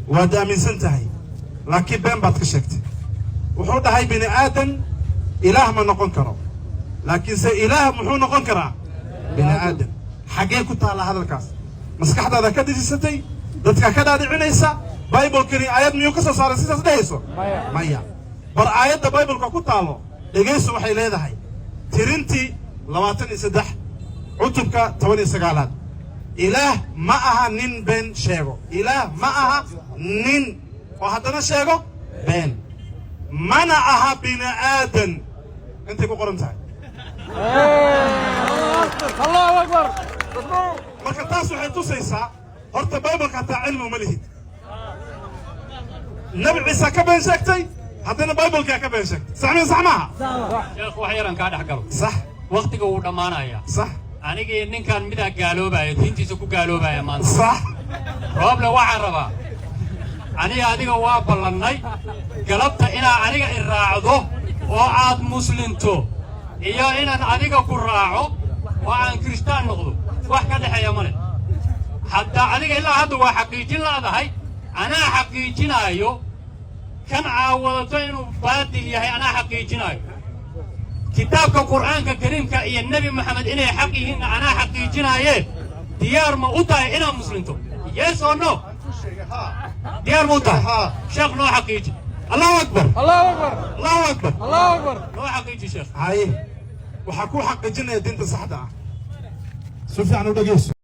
Waad aaminsan tahay, laakiin been baad ka sheegtay. Wuxuu dhahay bini aadan Ilaah ma noqon karo, laakiinse Ilaah muxuu noqon karaa? Bini aadan. Xaggee ku taalla hadalkaas? Maskaxdaada ka dejisatay, dadka ka dhaadhicinaysa. Biblekani aayad miyuu ka soo saaray sidaas dhehayso? Maya. Bar aayadda Bibleka ku taallo dhegayso. Waxay leedahay Tirintii 23, cutubka 19aad: Ilaah ma aha nin been sheego. Ilaah ma aha nin oo haddana sheego been, mana aha bini aadan. Intay ku qoran tahay. Allahu akbar. Marka taas waxay tusaysaa horta Bibleka hataa cilmi uma lihid. Nabi Ciise ka been sheegtay, haddana Bibleka ka been sheegtay. Sax miya, sax maaha? Sheekh, wax yaran kaa dhex galo. Sax. Wakhtiga wuu dhammaanayaa. Sax. Anigii ninkan midaa gaaloobaya, diintiisa ku gaaloobaya maanta. Sax. Rooble, waxaan rabaa, aniga adiga waa ballannay galabta inaa aniga i raacdo oo aad muslinto iyo inaan adiga ku raaco oo aan Kiristaan noqdo, wax ka dhexeeya ma leh. Hadda adiga ilaa hadda waa xaqiijin la'dahay. Anaa xaqiijinaayo kan caawadato inuu baadil yahay. Anaa xaqiijinaayo kitaabka Qur'aanka Kariimka iyo Nebi Moxamed inay xaq yihiinna anaa xaqiijinaaye. Diyaar ma u tahay inaad muslinto? Yes or no? Diyaar ma u tahay? Sheekh, noo xaqiiji. Allahu akbar. Allahu akbar. Allahu akbar. Allahu akbar. Noo xaqiiji, sheekh. Haye, waxaa ku xaqiijinaya diinta saxda ah. Si fiican u dhegeyso.